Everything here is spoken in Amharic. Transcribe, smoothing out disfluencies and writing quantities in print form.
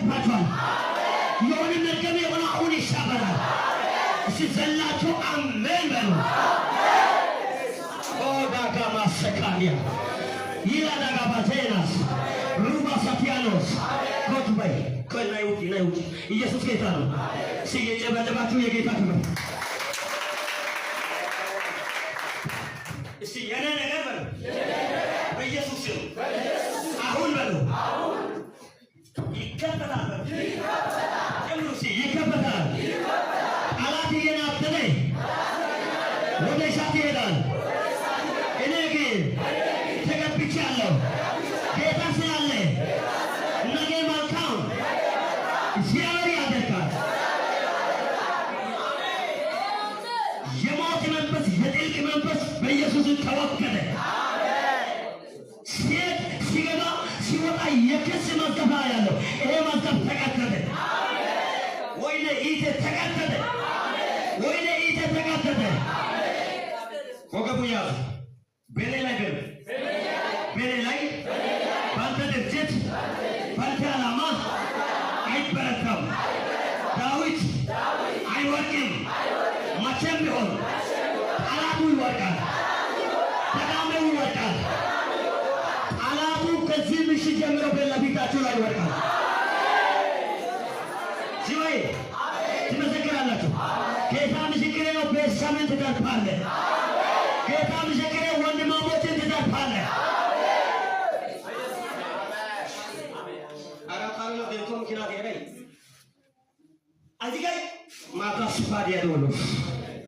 ያቅፋችኋል። የሆነ መርገም የሆነ አሁን ይሻበራል። እስቲ ዘላችሁ አሜን በሉ። ኦዳጋ ማሰካሊያ ይላዳጋባዜናስ ሩባ ሳቲያኖስ ኮት በይ፣ ቆይ፣ ናይ ውጪ፣ ናይ ውጪ። ኢየሱስ ጌታ ነው። እስቲ እየጨበጨባችሁ የጌታ ክብር። እስቲ የኔ ነገር በሉ፣ በኢየሱስ ስም አሁን በሉ ይከፈታል በሉ፣ ጨምሩ እስቲ ይከፈታል። ጠላት እየናጠነ ወደ እሳት ይሄዳል። እኔ ግን ተቀብቻለሁ። ጌታ ስላለ ነገ መልካም እግዚአብሔር ያደርጋል። የሞት መንፈስ፣ የጥልቅ መንፈስ በኢየሱስ ተወገደ። ሴት ሲገባ ሲወጣ የክስ መዝገብ ያለው ይሄ መዝገብ ተቀደደ። ወይኔ ኢቴ ተቀደደ። ወይኔ ኢቴ ተቀደደ። ወገቡ ያዙ። በኔ ላይ በሉ። በኔ ላይ፣ በአንተ ድርጅት፣ በአንተ ዓላማ አይበረታም። ዳዊት አይወድቅም። መቼም ቢሆን ጠላቱ ይወድቃል። ተቃሚው ይወድቃል። ጠላቱ ከዚህ ምሽት ጀምሮ በለፊታችሁ ላይ ይወድቃል። ሲወይ ትመሰክራላችሁ። ጌታ ምስክሬ ነው። በሳምንት ትተርፋለህ። ጌታ ምስክሬ፣ ወንድማሞችን ትተርፋለህ።